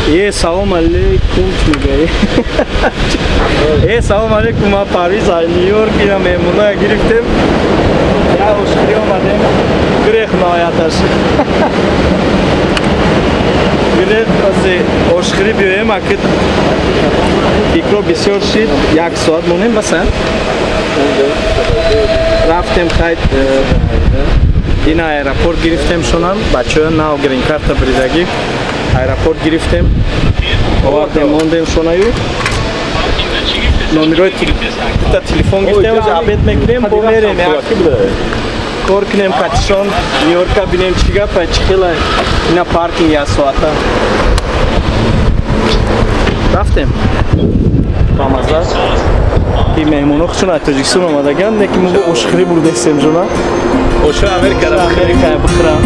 Е, салом алейкум, мегӯяй. Е, салом алейкум, ма Париж, ай Нью-Йорк, ина меҳмоная гирифтем. Я ошхӯрӣ омадем. Грех нояташ. Грех ози ошхӯрӣ биёем, аки фикро бисёр шид, як соат монем баса. Рафтем хайд ина аэропорт гирифтем шонам, бачаҳо нав грин-карта бридагӣ. Аэропорт гирифтем, овардем, мондем шонаю. Номерои телефон гирифтем, обед мекунем, бо мерем, кор кунем катишон, Нью-Йорка бинем чӣ гапа, чӣ хела, ина паркинг як соата. Рафтем. Ба маза. И меҳмоно хушон аз Тоҷикистон омадаганд, не ки мо ошхӯрӣ бурдестем жона. Ошо Америкара бихӯрам.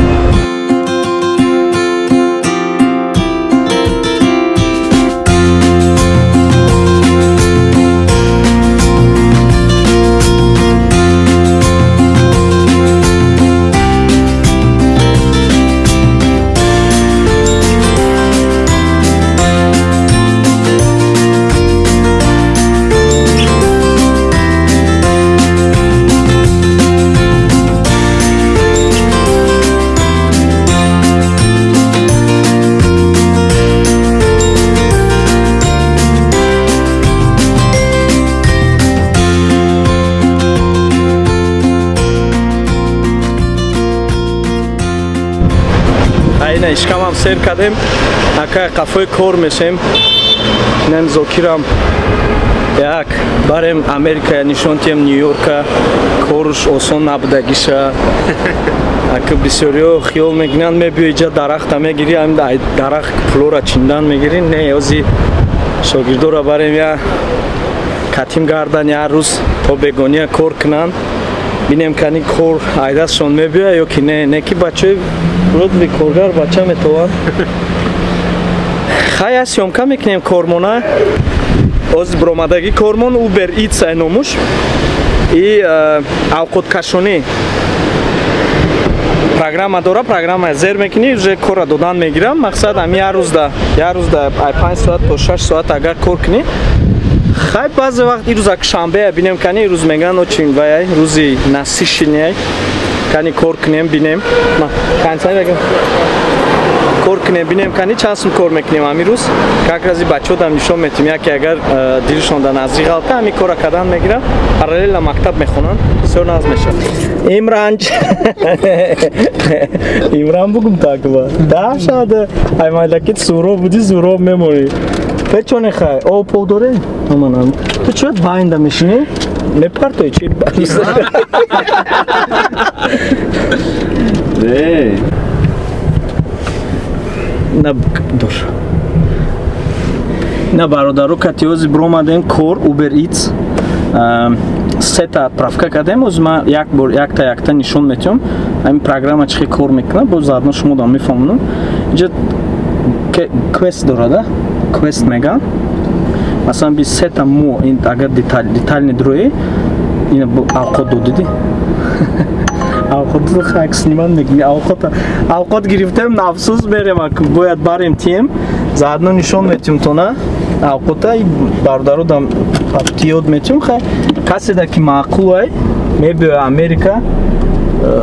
Ина ишкамам сер кардем, ака қафои кор мешем. Инам Зокирам як барем Америка нишон тием, Нью-Йорка коруш осон набудагиша. Ака бисёриҳо хиёл мекунанд, мебиёи ҷа дарахта мегирӣ, ҳамин дарахт пулора чиндан мегирӣ. Не, ози шогирдора барем я катим гардан як рӯз то бегония кор кунанд. Бинем кани кор айдастшон мебиёяд ё ки не, не ки бачаи родви коргар бача метаванд. Хай, аз съёмка мекунем кормона. Оз биромадагӣ кормон Uber Eats ай номуш и авқоткашонӣ программа дора, программа зер мекунӣ, уже корра додан мегирам. Мақсад ами як рӯзда ай 5 соат то 6 соат агар кор кунӣ. Хай, баъзе вақт ирӯз ак шанбе бинем кани ирӯз меган очин вай рӯзи насишиняй. Кани кор кунем бинем. Ма кор кунем бинем кани чанд сум кор мекунем ҳамин рӯз. Как рази бачаҳо дам нишон метим, яке агар дилшон дар наздик ғалта ҳамин кора кардан мегирам, параллельно мактаб мехонанд, бисёр нағз мешавад. Имран Имран бугум такба. Да шада ай майдакит суроб буди, суроб мемонӣ. Печоне хай, об пол доре? Аманам. Ту чӣ байнда мешинӣ? Мепартои чӣ? Не. На дор. На бародару катиози бромадем кор Uber Eats. Сета отправка кардем, оз ма як бор якта нишон метиҳам. Ҳамин программа чӣ кор мекунад, боз заодно шумо дам мефаҳмонам. Инҷа квест дорад, да? Квест меган. Масалан, би сета мо ин агар детальни дрои ин авқот додиди. Авқот хак сниман мекунӣ, авқот гирифтем, нафсус мерем, бояд барем тием, заодно нишон метиҳем тона авқота бародару дам ёд метиҳем. Хай, касе да ки маъқул ай мебиёя Америка,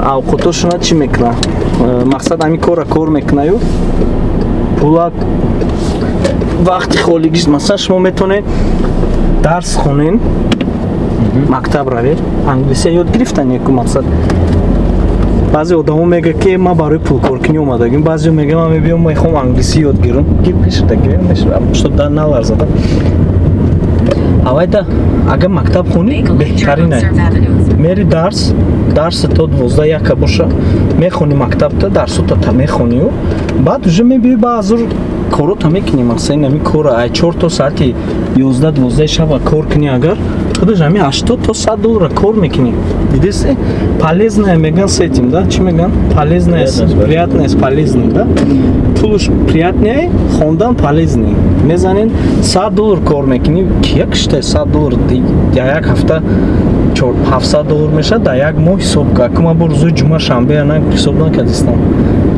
авқотошона чӣ мекунад? Мақсад ҳамин корра кор мекунаю пулак вақти холигиш. Масалан, шумо метавонед дарс хонен, мактаб равед, англисия ёд гирифтан яку мақсад. Баъзе одамо мегӯяд ки ман барои пулкоркунӣ омадагим, баъзео мегӯяд ман мебиём мехоҳам англисӣ ёд гирам. Гир пешда гирем мешавад, чтоб дар наларзада. Авайда агар мактаб хонӣ беҳтарин ай. Мери дарс, дарс то 12-1 боша, мехонӣ мактабта, дарсота та мехонию, баъд уже мебиёи ба азур корота мекунӣ. Мақсад ин ҳамин кора ай 4 то соати 11-12 шаба кор кунӣ, агар худаш ҳамин 80 то 100 доллара кор мекунӣ. Дидеси? Полезное меган с этим, да? Чӣ меган? Полезное, приятное с полезным, да? Пулуш приятное, хондан полезный. Мезанен 100 доллар кор мекунӣ, кия киштай 100 доллар як ҳафта 700 доллар мешавад, дар як моҳ ҳисоб кун. Акма бор рӯзи ҷумъа шанбе ана ҳисоб накардистам.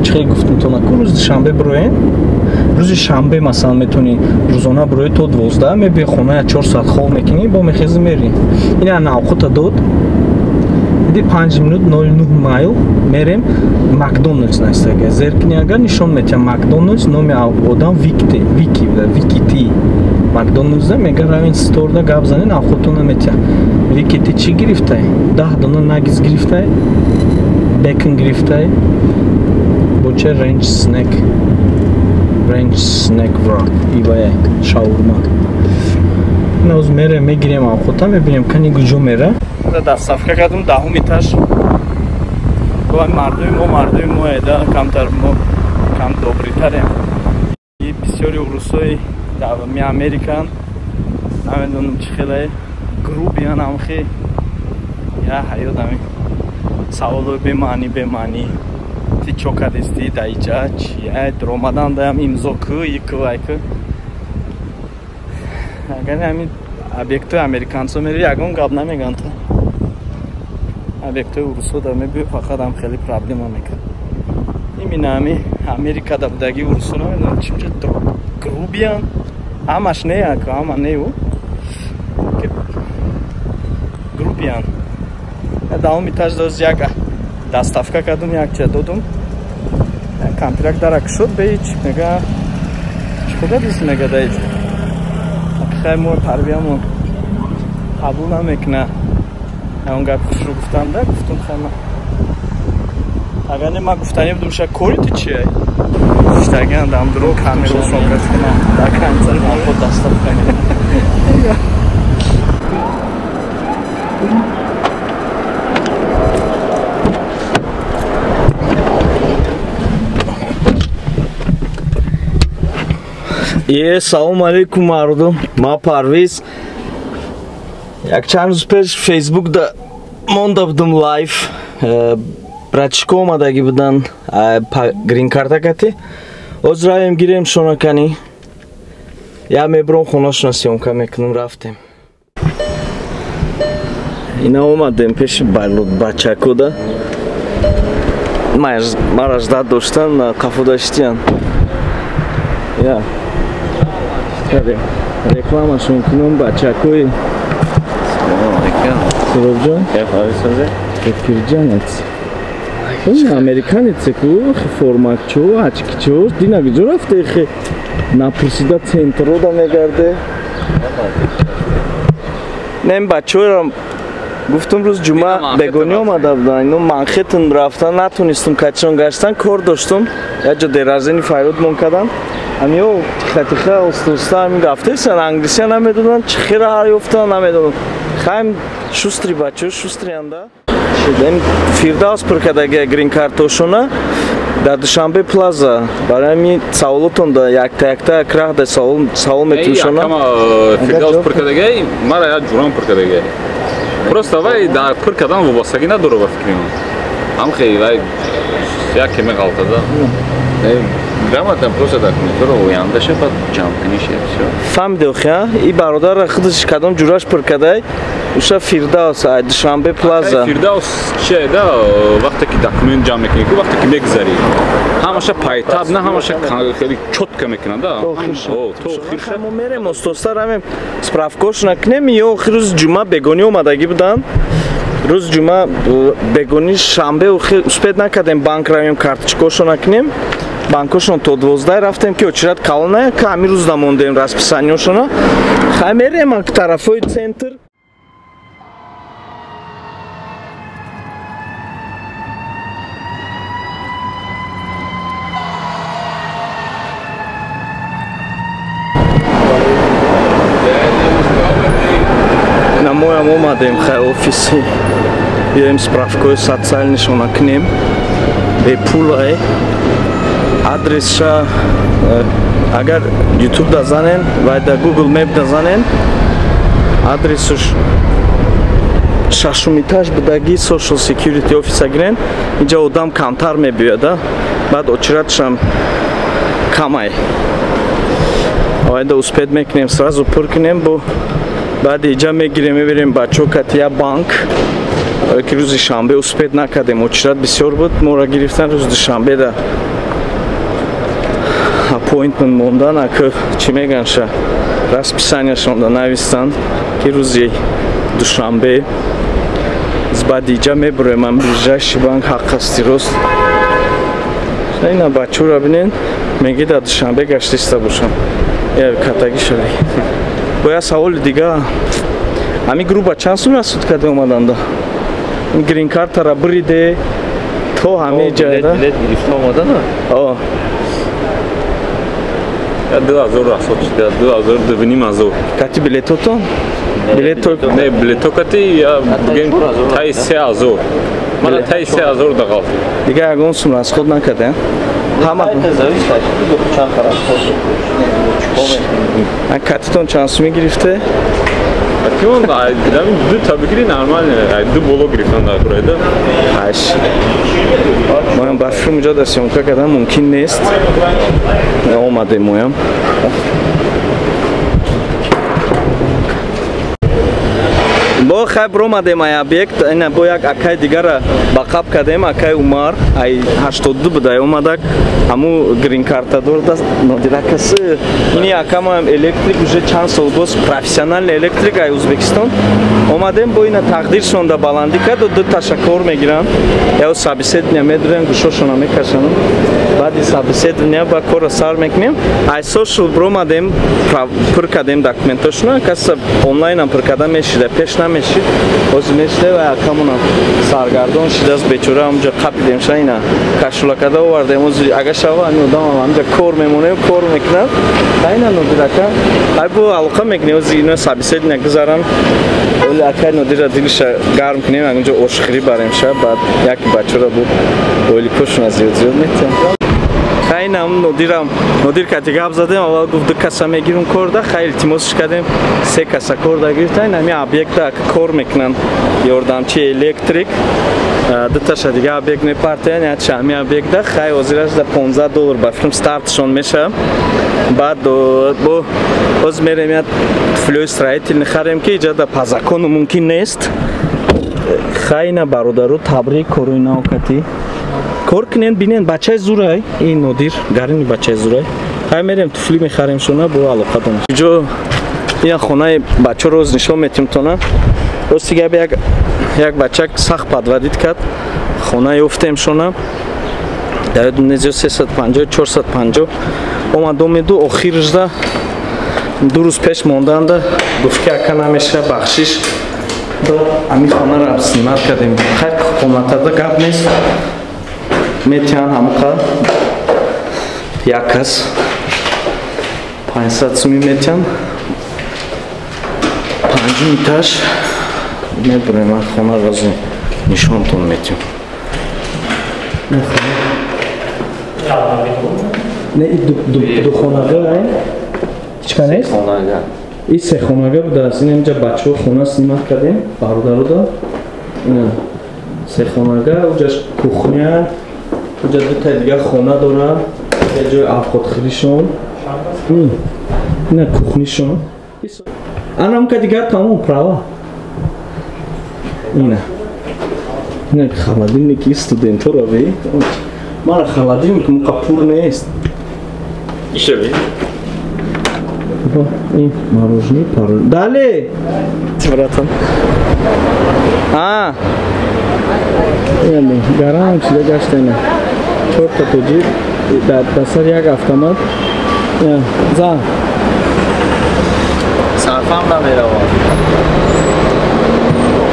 Чӣ гуфтум то наку рӯзи душанбе бироем. Рӯзи шанбе масалан метавонӣ рӯзона бироӣ то 12, мебиёи хона 4 соат хоб мекунӣ, бо мехезӣ мерӣ. Ина навқута дод. Диди 5 минут 09 майл мерем Макдоналдс настага. Зеркни агар нишон метиҳам Макдоналдс номи одам Вики Вики Ти. Макдоналдс мега равин сторда гап занен авқотона метиҳам. Вики Ти чӣ гирифтай? 10 дона наггетс гирифтай, бекон гирифтай, боча ranch snack. Ranch snack wrap ивая шаурма. Науз мере мегирем авқота, мебинем кани куҷо мера. Доставка кардам 10 этаж. Гуфтам мардуми мо эда камтар мо кам добритарем. И бисёри урусои ми Американ намедонам чӣ хеле грубиян амхи я ҳаёт ами саволои бемаънӣ ти чо кардисти да иҷа чия омадан даям имзо ку ику айку. Агар ҳамин объектҳои американцо мери ягон гап намеган то. Объектҳои урусо да мебиё фақат ҳам хеле проблема мекард. Именно ҳами Америкада будаги урусо намедонам чимча грубиян. Ҳамаш не аку, ҳама неу. Грубиян. Даҳум этаж доз як доставка кардум, якча додум. Контракт дарак шуд бе ҳеч мега чӣ худа дис мега да ҳеч. Хай мо тарбиямон қабул намекуна. Он гап хушрӯ гуфтам да гуфтум хай ма. Агар не ман гуфтанӣ будум ша кори ту чие? Иштаган дам дуру камерашон кардам. Да конца ман худ доставка. Салом алейкум мардум. Ма Парвиз. Як чанд рӯз пеш Фейсбук да монда будум лайв. Братчико омадаги будан грин-карта кати. Оз равем гирем шонакани. Я мебром хонашона съёмка мекунам, рафтем. Ина омадем пеши бачако да. Мара ждат доштан, қафо даштиян. Я. Рекламашон кунам бачакои. Салом алейкум. Суробҷон? Кирҷанец. Ин американец ку формакчо, очкичо, дина куҷо рафта хе напурсида центрода мегарде. Не ин бачаҳоро гуфтум рӯз ҷумъа бегонӣ омада буданд. Ино Манхеттен рафтан натонистум, качон гаштан, кор доштум. Як ҷо деразини файрод мон кардам. Ҳамиё тиха-тиха оста-оста ҳамин рафтаистанд, англисия намедонанд, чӣ хела ҳар ёфтанд намедонам. Хайм шустри бачаҳо шустрианда. Шудем Фирдавс пур кардаги грин-картошона дар Душанбе плаза. Барои ҳамин саволотон да якта-якта крах да савол метушона. Фирдавс пур кардаги, мара як ҷурам пур кардаги. Просто вай дар пур кардан вобастагӣ надорад ба фикри ман. Ҳам хеле вай яке меғалтада. Грамотно просто документро ояндаша баъд ҷамъ куниш и всё. Фаҳмидем ха? И бародар худаш кадом ҷураш пур кардай? Уша Фирдавс, Душанбе плаза. Фирдавс чие да вақте ки документ ҷамъ мекунӣ, ку вақте ки мегузарӣ. Ҳамаша пайтаб, на ҳамаша хеле чётко мекунад да. То охирша. Мо мерем остоста равем справкош накунем ё охир рӯзи ҷумъа бегонӣ омадагӣ буданд. Рӯзи ҷумъа бегонӣ шанбе охир успед накардем банк равем карточкошо накунем. Банкошон то 12 рафтем ки очират калона, ка ҳамин рӯз намондем расписаниёшона. Хай мерем тарафҳои центр. Намоям омадем хай офиси. Биёем справкаҳои социалнишона кунем. Бепулае. Адресша агар YouTube да занен ва да Google Map да занен, адресуш шашум этаж будаги Social Security Office гирен. Инҷа одам камтар мебиёд, баъд очиратшам камай. Оянда успед мекунем, сразу пур кунем, бо баъд иҷа мегирем, мебирем бачаҳо кати я банк. Ки рӯзи шанбе успед накардем, очират бисёр буд, моро гирифтан рӯзи душанбе да Appointment мондан, ака чӣ меганша, расписанияшонда навистанд, ки рӯзи душанбе баъди иҷа мебуроем. Ам ближайший банк ҳақ асти рост. Ина бачура бинен, меги дар Душанбе гаштиста бошам. Я катагӣ шуди. Боя саволи дига. Ами груба чанд сум расуд каде омаданда? Грин картара бириде то ҳамаи ҷайда. Билет гирифта омадана? О. Я 2000 расход шуда, 2000, 2500. Кати билетотон? Билето Не, билето кати я бигем тай 3000. Мана тай 3000 да қалд. Дига ягон сум расход накарде? Ҳама катитон чанд суми гирифте? Кимон ду та бигири нормально, ду боло гирифтан дар курайда. Аш. Моям ба филм ҷо да съёмка кардан мумкин нест. Омадем моям. Бо хай бромадем ай объект, ина бо як акай дигара ба қаб кардем, акай Умар, ай 82 будай омадак, ҳаму грин карта дорда Нодира касы. Ини акамам электрик уже чанд сол боз профессиональный электрик ай Узбекистон. Омадем бо ина тақдиршонда баландӣ кард, ду ташаккур мегирам. Яо собеседование медурем, гӯшошона мекашам. Баъди собеседование ба корро сар мекунем. Ай сошл бромадем, пур кардем документошона, каса онлайнам пур карда мешида, пеш намешид. Ҳозир мешида ва акамонам саргардон шидааст бечора, ҳамҷа қапидем ша ина кашула карда овардем. Ҳозир агар шава ҳамин одамам ҳамҷа кор мемонем, кор мекунад. Ина Нодир ака, ай бо алоқа мекунем, ҳозир ино собеседование гузарам. Оли акай Нодира дилиша гарм кунем, ҳамҷа ошхӯрӣ барем ша, баъд яки бачора бу ойликошона зиёд зиёд метиҳам. Хайнам Нодирам, Нодир кати гап задем, аввал гуфт ду каса мегирум корда, хай илтимосш кардем, се каса корда гирифта, ин ҳами объекта кор мекунанд, ёрдамчи электрик, ду таша дига объект мепартоянд, як ҳами объекта, хай ҳозираш да $15 ба филм стартшон мешавад. Баъд бо боз мерем як туфлиҳои строительный харем, ки иҷа да по закону мумкин нест. Хайна бародару табрик корои навкати. Кор кунен, бинен, бачаи зурай, ин Нодир, гарини бачаи зурай. Хай мерем туфли мехарем шона, бо алоқа донем. Иҷо ин хонаи бача роз нишон метим тона. Рости гап як бачак сахт подводит кард. Хона ёфтем шона. Дар ёдум 350, 450 омад омеду охиржда ду рӯз пеш монданда гуфт ки ака намеша, бахшиш. Ами хонаро снимат кардем. Хай комнатада гап нест. Метиҳанд ҳамуқа як кас 500 суми метиҳанд. Панҷум этаж мебурем, ман хона розу нишонтон метиҳам. Не, ду хонага ҳеч ка нест? И се хонага будааст. Ин инҷа бачаҳо хона снимат кардем, бародарода. Ина се хонага, уҷаш кухня, уҷа дута дигар хона дора, як ҷои авқотхӯришон. Ина кухнишон. Анамка дигар тамом права. Ина. Ина холодильники студентора бе. Мара холодильник муқа пур нест. Ишеви. Ин мороженое пароль. Дале. Братан. А. Яъне гарам чида гашта ина. Чорта тоҷик дар сар як автомат. Зан. Сарфам намеравад.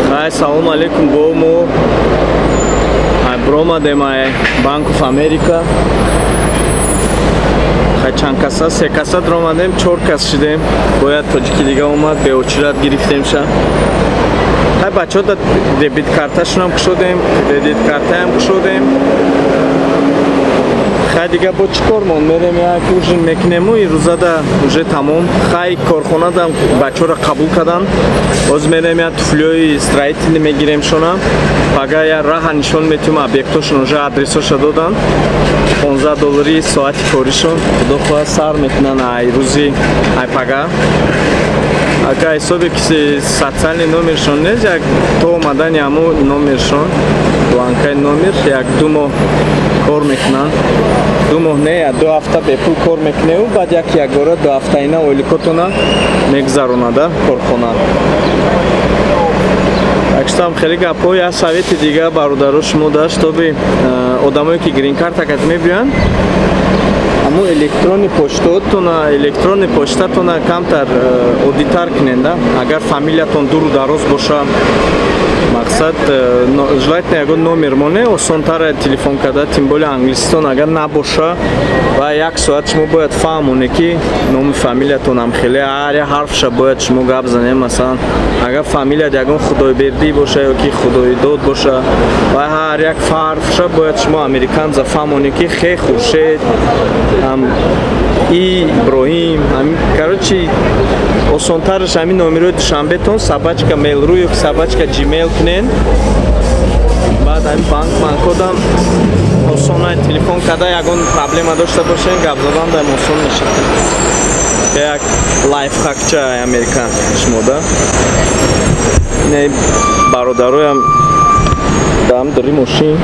Хай, салом алейкум, бо мо бромадем ай Банк оф Америка. Хай чанд каса, се каса дромадем, чор кас шидем. Бояд тоҷики дига омад, беочират гирифтем ша. Хай бачаҳо да дебит карташонам кушодем, кредит картаям кушодем. Хай дига бо чӣ кор мон? Мерем як ужин мекунему, ирӯзада уже тамом. Хай корхонадам бачаҳоро қабул карданд. Боз мерем як туфлиҳои строительный мегирем шона. Пага як раҳа нишон метиҳем, объектошон уже адресоша доданд. $15 соати коришон. Худо хоҳад сар мекунанд ай рӯзи ай пага. Ака ҳисобе ки социальный номершон нест, як то омадани ҳамо номершон, бланкаи номер, 1-2 моҳ кор мекунанд. 2 моҳ не, 2 ҳафта бепул кор мекуневу, баъд як ягора 2 ҳафтаина ойликотона мегузаронада корхона. Акштам хеле гапҳо. Як совети дига бародаро шумо дашт, тоби одамое ки грин-карта кат мебиёянд, аммо электронни почтаотона, электронни почтатона камтар оддитар куненда. Агар фамилиятон дуру дароз боша, мақсад желательно ягон номер моне, осонтар телефон карда, тем более англиситон агар набоша, ва як соат шумо бояд фаҳмоне ки номи фамилиятон ҳам хеле ҳар як ҳарфша бояд шумо гап занед. Масалан, агар фамилият ягон Худойбердӣ боша ё ки Худойдод боша, ва ҳар як ҳарфша бояд шумо американза фаҳмоне ки хе Хуршед, ҳам и Иброҳим. Короче, осонтараш ҳамин номерои Душанбетон собачка mail.ru ё ки собачка gmail кунен. Баъд ҳамин банк банкодам осона телефон карда, ягон проблема дошта бошен, гап задан даем осон мешавад. Як лайфхакча американ шумода. Не, бародароям дам дари мошин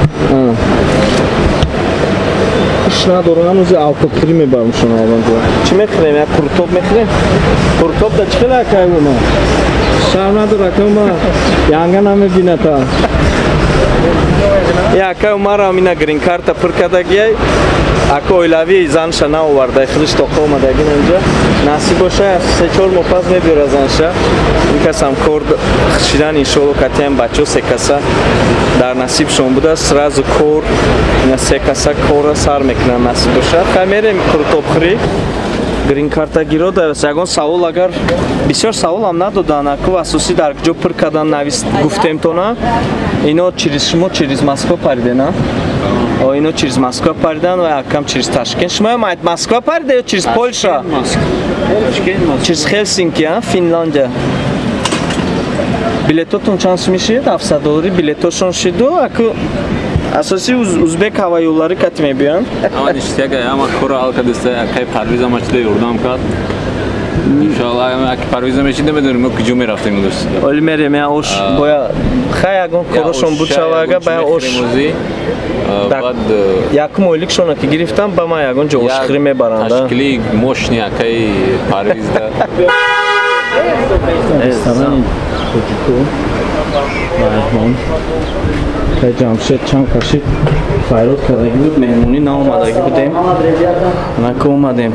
иш надорам, ҳанӯзи алкотхӯрӣ мебарам шуно. Чӣ мехӯрем? Як қуртоб мехӯрем. Қуртоб да чӣ хеле акайума шарм надор, акайума янга намебината. Акай Умарам ина грин-карта пур кардагиай, ака оилавии занша наоварда, худиш тоқа омадаги инҷа. Насиб боша, 3-4 моҳ пас мебиёра занша. Ин касам кор шидан иншоалло катиам бачо се каса дар насибшон буда, сразу кор ина се каса корра сар мекунанд, насиб боша. Хай, мерем қуртобхӯрӣ. Грин-картагиро дар ягон савол, агар бисёр саволам надоданд, аку асосӣ дар куҷо пур кардан навис гуфтемтона. Ино через шумо через Москва паридена? О, ино через Москва паридан ва акам через Ташкент. Шумо ам Москва парида ё через Польша? Через Хелсинки, а? Финляндия. Билетотон чанд сум мешид? 700 доллари билетошон шиду, аку асоси узбек ҳавоюллари кати мебиёянд. Ама ништяка, ама кора ҳал кардиста, акай Парвиз ама чида ёрдам кард. Иншоалло, аки Парвиз мешида, медонем мо куҷо мерафтем имрӯз. Оли мерем, я ош боя хай ягон корошон буд шава, ага бая ош. Баъд якум ойликшона ки гирифтам, ба ман ягон ҷо ошхӯрӣ мебаранд. Ташкили мошини акаи Парвизда. Ресторани тоҷико Райҳон. Кай Ҷамшед чанд кашид файрод кардагӣ буд, меҳмонӣ наомадагӣ будем. Анака омадем.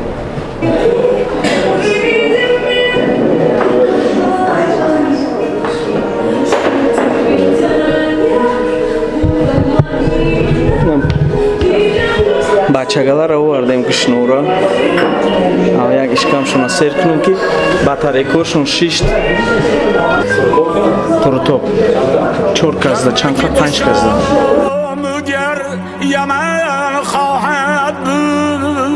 Бачагаларо овардем гӯшнора, як ишкамшона сер кунем, ки батарейкошон шишт. Қурутоб чор казда, чанд ка, панҷ казда. یمن خواهد بود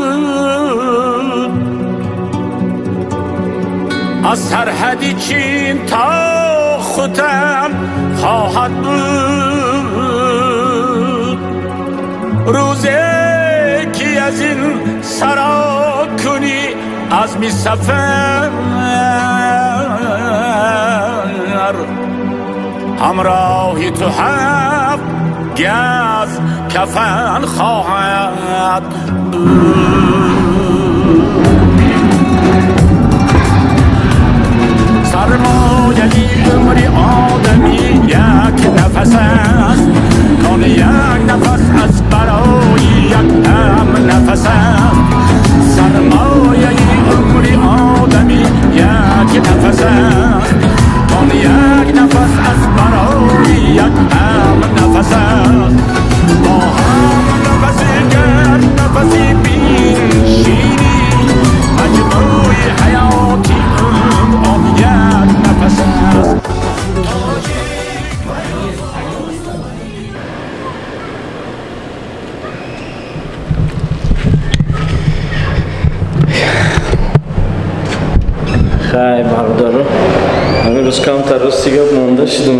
از سرحد چین تا ختن خواهد بود. روزی که از این سرا کنی عزم سفر، همراه تو هفت گز کفن خواهد بود. سرمایه عمر آدمی یک نفس است، کان یک نفس از برای یک هم نفس است. سرمایه عمر آدمی یک نفس است، کان یک نفس از برای یک هم نفس است. با هم نفسی گر نفسی بینشینی، مجموع حیاتی عمر یک نفس است. Хай, бародаро, ҳамин рӯз камтар рости гап монда шудум.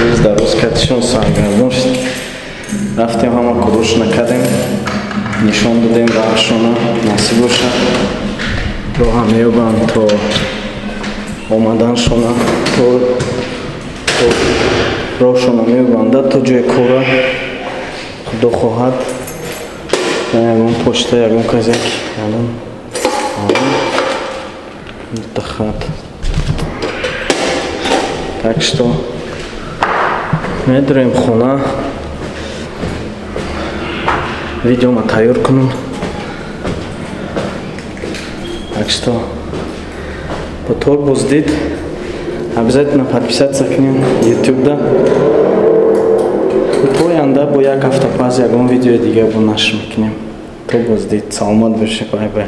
Рӯз дар рӯз катишон саргардон шуд. Рафтем, ҳама корошона кардем, нишон додем роҳшона. Насиб боша, роҳа меёбанд то Омаданшона то роҳшона мебандад то ҷои кора. Худо хоҳад, ягон почта, ягон казак, ягон хат. Так что медурем хона, видеома тайёр кунам. Так что то боздид обязательно подписаться кунем ютубда. То оянда бо як ҳафта пас ягон видеои дига бо нашр мекунем. То боздид, саломат бошед, бай бай.